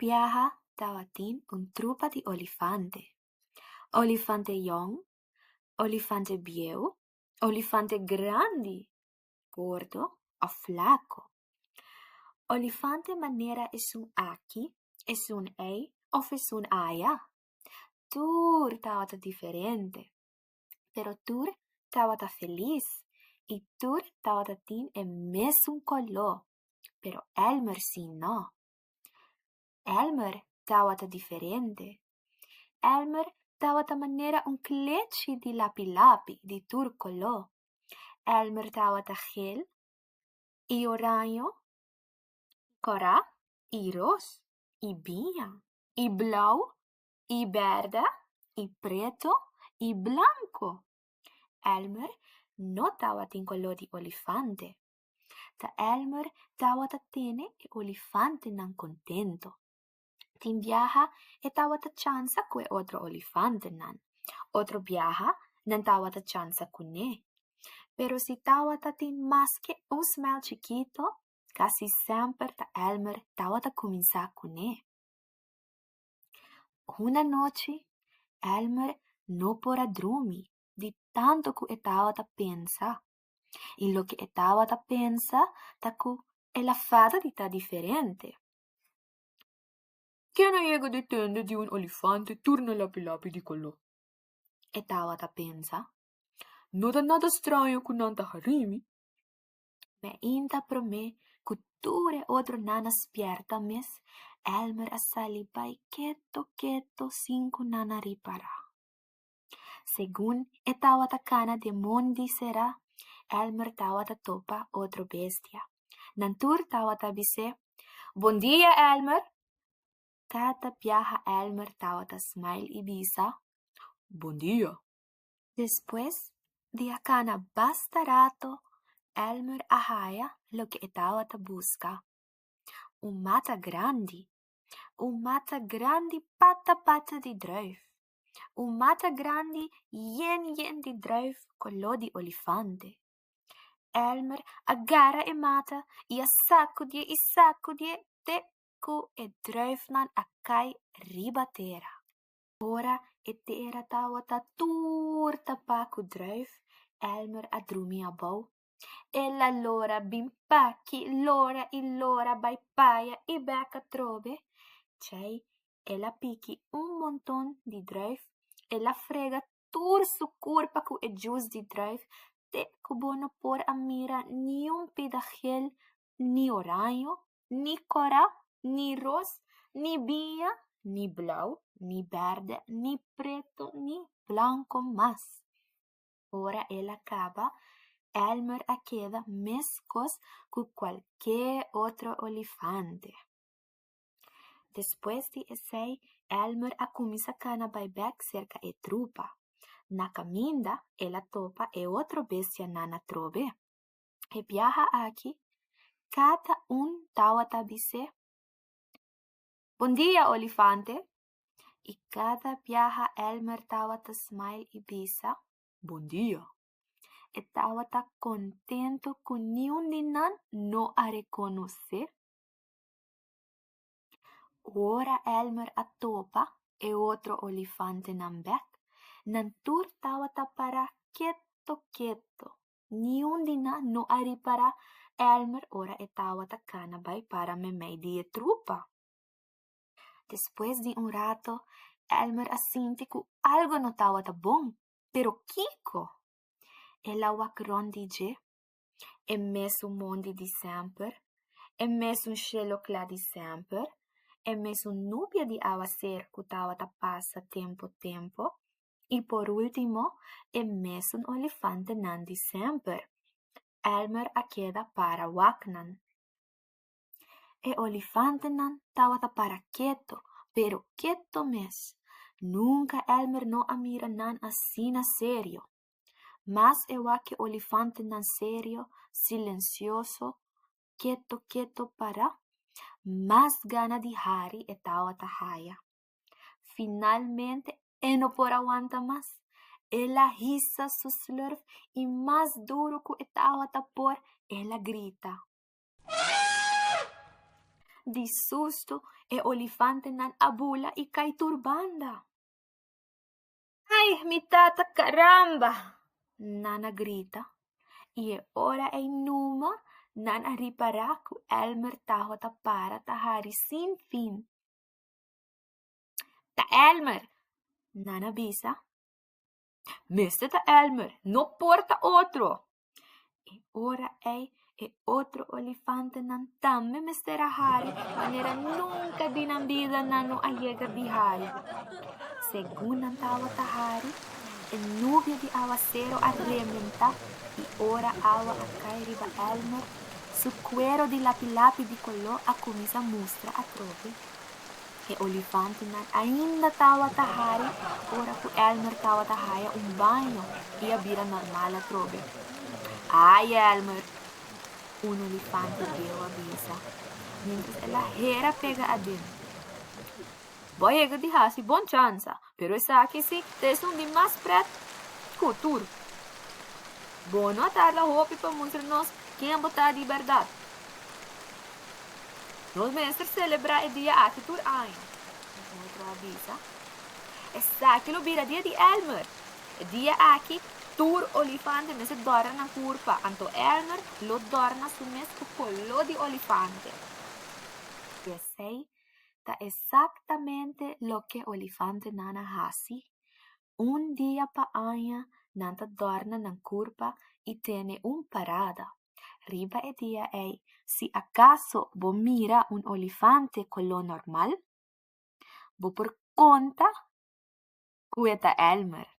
biaha tabatin un trupa di olifante. Olifante yòn, olifante bieu, olifante grandi, gordo òf flaku. Olifante manera esun aki, esun ei òf esun aya. Tur tabata diferente, pero tur tabata felis i tur tabata tin e mesun koló, pero Elmer sí no. Elmer tabata diferente. Elmer tabata manera un klechi di lapilapi di tur koló. Elmer tabata gel i oraño i kòrá i ros i biña i blou i bèrdè i preto i blanko. Elmer no tabatin koló di olifante. Ta Elmer tabata tene e olifantenan contento. Tin biaha e tabata chansa cu e otro olifantenan, otro biaha nan tabata chansa cune. Pero si tabata tin maske un smile chikito, casi semper ta Elmer tabata cuminsa cune. Un anochi Elmer no por a drumi di tanto cu e tabata pensa. I loke e tabata pensa ta ku el a fada di ta diferente. Ken a yega di tende di un olifante tur na lapilapi di koló? E tabata pensa. No ta nada straño ku nan ta hari mi. Meinta promé ku tur e otronan a spièrta mes, Elmer a sali bai keto keto sin ku nan a ripará. Segun e tabata kana den mondi será, Elmer tabata topa otro bestia. Nan tur tabata bis'é, Bon dia, Elmer! Kada biaha Elmer tabata smail i bisa, Bon dia! Despues di a kana basta rato, Elmer a haya loke e tabata buska, un mata grandi, un mata grandi pata pata di druif. Un mata grandi yen yen di druif koló di olifante. Elmer a gara e mata i a sakudié i sakudié te ku e druifnan a kai riba tera. Ora e tera tabata tur tapá ku druif, Elmer a drumi abou. El a lora bin p'aki, lora i lora bai p'aya i bèk atrobe. Djei El a piki un monton di druif, el a frega tur su kurpa ku e djus di druif te ku bo no por a mira niun pida gel, ni oraño, ni kòrá, ni ros, ni biña, ni blou, ni bèrdè, ni preto, ni blanko mas. Ora el a kaba, Elmer a keda meskos ku kualke otro olifante. Despues di esei Elmer a kuminsá kana bai bèk serka e trupa. Na kaminda el a topa e otro bestianan atrobe. E biaha aki kada un tabata bis'é, Bon dia, olifante! I kada biaha Elmer tabata smail i bisa, Bon dia! E tabata kontentu ku niun di nan no a rekonosé. Ora Elmer a topa e otro olifantenan bèk, nan tur tabata pará keto keto. Niun di nan no a ripará Elmer ora e tabata kana bai para meimei di e trupa. Despues di un rato, Elmer a sinti ku algu no tabata bon, pero kiko? El a wak rònt di dje. E mesun mondi di semper, e mesun shelo kla di semper, e mesun nubia di awaser ku tabata pasa tempo tempo, i por ultimo e mesun olifantenan di semper. Elmer a keda para wak nan. E olifantenan tabata para keto, pero keto mes. Nunka Elmer no a mira nan asina serio. Mas e wak e olifantenan serio, silensioso, keto keto pará, mas gana di hari e tabata haya. Finalmente e no por a wanta mas. El a hisa su slurf i mas duru ku e tabata por el a grita. Di susto e olifantenan a bula i kai tur banda. Ai, mi tata karamba! Nan a grita. I e ora ei numa nan a ripará ku Elmer tabata para ta hari sin fin. Ta Elmer! Nan a bisa. Mester ta Elmer, no por ta otro! E ora ei e otro olifantenan tambe mester a hari manera nunka di nan bida nan no a yega di hari. Segun nan tabata hari, e nubia di awasero a rementá i ora awa a kai riba Elmer, su kuero di lapilapi di koló a kuminsá mustra atrobe. E olifantenan ainda tabata hari ora ku Elmer tabata haya un baño i a bira normal atrobe. Ai, Elmer! Un olifante bieu a bisa, miéntras el a hera pega aden. Bo a yega di hasi bon chansa, pero esaki si ta esun di mas pret ku tur. Bo no a tarda hopi pa mustra nos ken bo ta di bèrdat. Nos mester selebrá e dia aki tur aña, un otro a bisa. Esaki lo bira dia di Elmer. E dia aki tur olifante mester dòrna nan kurpa, anto Elmer lo dòrna su mes ku koló di olifante. I esei ta esaktamente loke olifantenan a hasi. Un dia pa aña nan ta dòrna nan kurpa i tene un parada. Riba e dia ei, si akaso bo mira un olifante koló normal, bo por konta ku e ta Elmer.